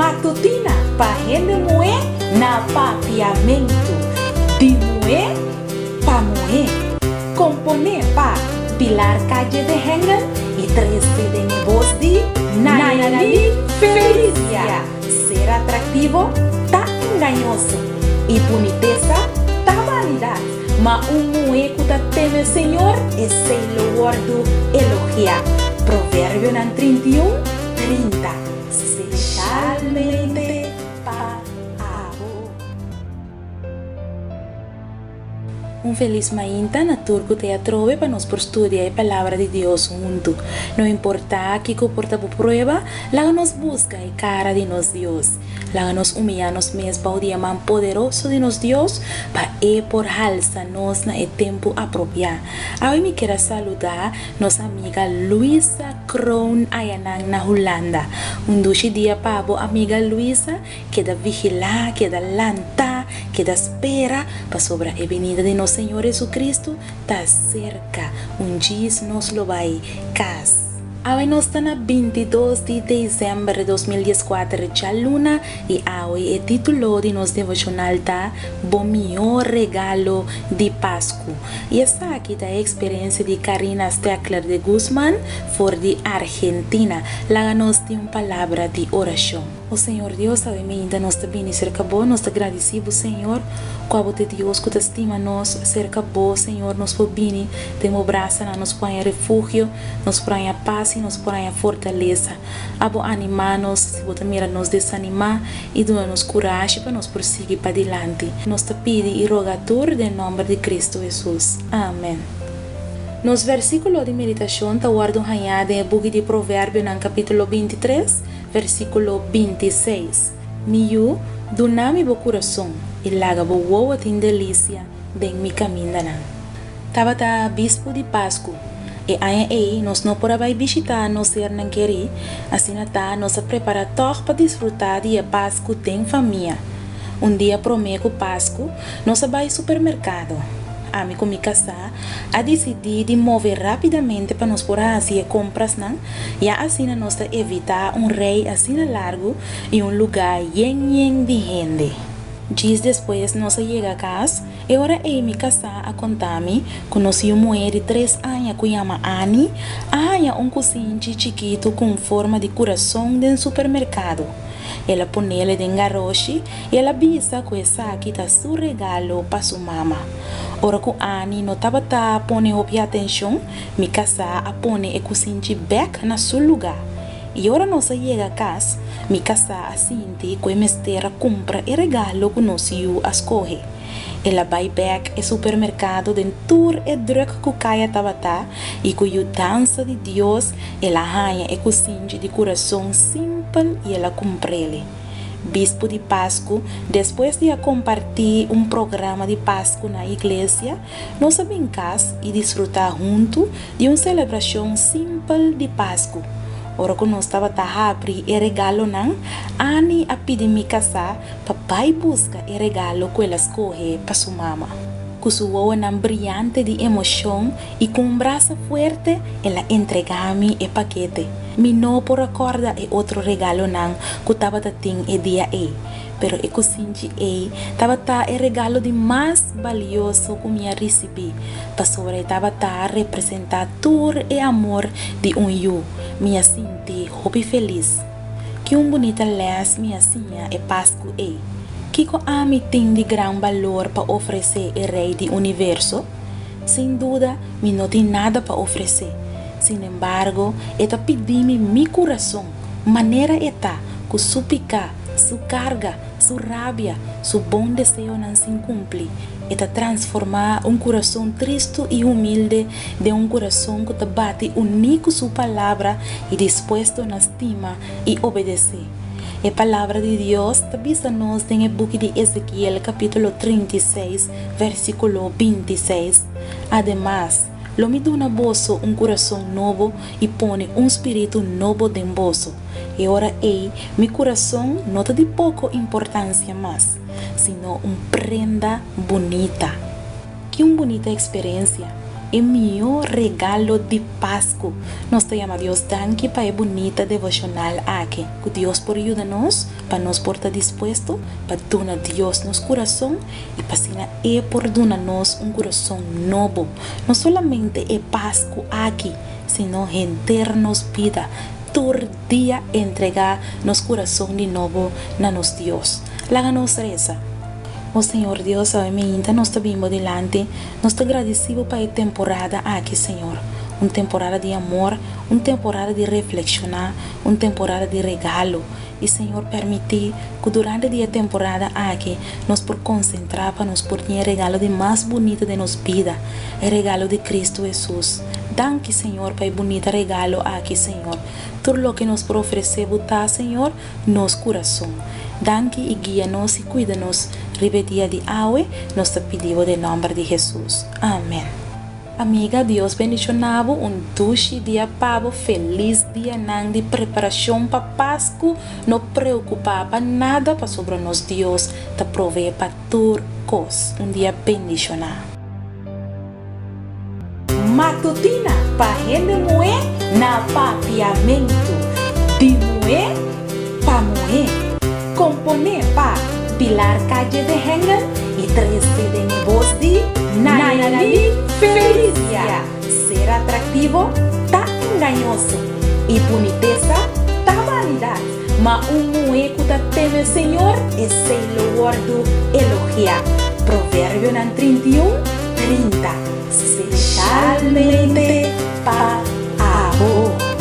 Matutina pa hende muhé na Papiamentu. Di muhé pa muhé. Komponé pa Pilar Calle de Hengel i trese den e bos di Nayali Felicia. Ser atraktivo ta engañoso i bunitesa ta banidat, ma un muhé ku ta teme Señor, esei lo wòrdu elogiá. Proverbionan 31, 30. Speshalmente pa abo. Un felis mainta na tur ku ta e atrobe pa nos por studia e Palabra di Dios huntu. No importá kiko por ta bo prueba, laga nos buska e kara di nos Dios. Laga nos humiyá nos mes bou di e man poderoso di nos Dios pa E por halsa nos na e tempu apropiá. Awe mi kier a saludá nos amiga Luisa Kroon ayanan na Hulanda. Un dushi dia pa bo amiga Luisa. Keda vigilá, keda lantá, keda spera, pasobra e binida di nos Señor Jesucristo ta serka. Un djis nos lo bai kas. Awe nos ta na 22 di desèmber di 2014, djaluna, i awe e título di nos devoshonal ta Bo mihó regalo di Pasku. I esaki ta e eksperensia di Karina Steckler de Guzman for di Argentina. Laga nos tin un palabra di orashon. O Señor Dios, awe mainta nos ta bini serka Bo, nos ta gradisí Bo, Señor, ku abo ta e Dios ku ta stima nos. Serka Bo, Señor, nos por bini den Bo brasanan, nos por haña refugio, nos por haña pas i nos por haña fortalesa. Abo animá nos si Bo ta mira nos desanimá i duna nos kurashi pa nos por sigui padilanti. Nos ta pidi i roga tur den nòmber di Kristu Hesus. Amen. Nos versíkulo di meditashon ta wòrdu hañá den e buki di Proverbionan kapítulo 23, Versíkulo 26, Mi yu, duna mi bo kurason, i laga bo wowo tin delisia den mi kamindanan. Tabata bispu di Pasku. E aña ei nos no por a bai bishitá nos sernan kerí, asina ta nos a prepará tòg pa disfrutá di e Pasku den famia. Un dia promé ku Pasku, nos a bai supermerkado. Ami ku mi kasá a disidí di move rápidamente pa nos por hasi e komprasnan, ya asina nos ta evitá un rei asina largu i un lugá yen yen di hende. Djis despues nos a yega kas, e ora ei mi kasá a konta mi ku nos yu muhé di tres aña ku yama Annie a haña un kusinchi chikitu ku un forma di kurason den supermerkado. El a ponele den garoshi i el a bisa ku esaki ta su regalo pa su mama. Ora ku Annie no tabata pone hopi atenshon, mi kasá a pone e kusinchi bèk na su lugá. I ora nos a yega kas, mi kasá a sinti ku e mester a kumpra e regalo ku nos yu a skohe. El a bai bèk e supermerkado den tur e drùk ku kaya tabata i ku yudansa di Dios el a haña e kusinchi di kurason simpel i el a kumpr'el. Bispu di Pasku, despues di a kompartí un programa di Pasku na iglesia, nos a bin kas i disfrutá huntu di un selebrashon simpel di Pasku. Ora ku nos tabata habri e regalonan, Annie a pidi mi kasá pa bai buska e regalo ku el a skohe pa su mama. Ku su wowonan briante di emoshon i ku un brasa fuerte, el a entregá mi e pakete. Mi no por a kòrda e otro regalonan ku tabata tin e dia ei, pero e kusinchi ei tabata e regalo di mas balioso ku mi a risibí, pasobra e tabata representá tur e amor di un yu. Mi a sinti hopi felis. Ki un bunita lès mi a siña e Pasku ei! Kiko ami tin di gran balor pa ofresé e Rei di universo? Sin duda, mi no tin nada pa ofresé. Sinembargo, e ta pidi mi mi kurason, manera e ta, ku su piká, su karga, su rabia, su bon deseonan sin kumpli. E ta transformá un kurason tristu i humilde den un kurason ku ta bati uní ku su Palabra i dispuesto na stima i obedesé. E Palabra di Dios ta bisa nos den e buki di Ezekiel kapítulo 36, versíkulo 26, Ademas, lo mi duna boso un kurason nobo i pone un spiritu nobo den boso. E ora ei mi kurason no ta di poko importansia mas, sino un prenda bunita. Ki un bunita eksperensia! E mihó regalo di Pasku. Nos ta yama Dios danki pa e bunita devoshonal aki. Ku Dios por yuda nos pa nos por ta dispuesto pa duna Dios nos kurason i pa asina E por duna nos un kurason nobo, no solamente e Pasku aki, sino henter nos bida, tur dia entregá nos kurason di nobo na nos Dios. Laga nos resa. O Señor Dios, awe meinta nos ta bin bo dilanti, nos ta gradisí bo pa e temporada aki, Señor. Un temporada di amor, un temporada di reflekshoná, un temporada di regalo. I Señor permití ku durante di e temporada aki nos por konsentrá pa nos por tin e regalo di mas bunita den nos bida, e regalo di Kristu Hesus. Danki Señor pa e bunita regalo aki Señor. Tur loke nos por ofresé bo ta Señor, nos kurason. Danki i guia nos i kuida nos riba e dia di awe, nos ta pidi bo den nòmber di Hesus. Amen. Amiga Dios bendiciona bo un dushi dia pa bo feliz dianan di preparacion pa Pascu no preocupa pa nada pasobra nos Dios ta provee pa tur cos un dia bendiciona. Matutina pa hende muhé na Papiamentu, di muhé pa muhé. Komponé pa Pilar Calle de Hengel i trese den e bos di Nayali Felicia. Ser atraktivo ta engañoso i bunitesa ta banidat, ma un muhé ku ta teme Señor, esei lo wòrdu elogiá. Proverbionan 31, 30. Speshalmente pa abo.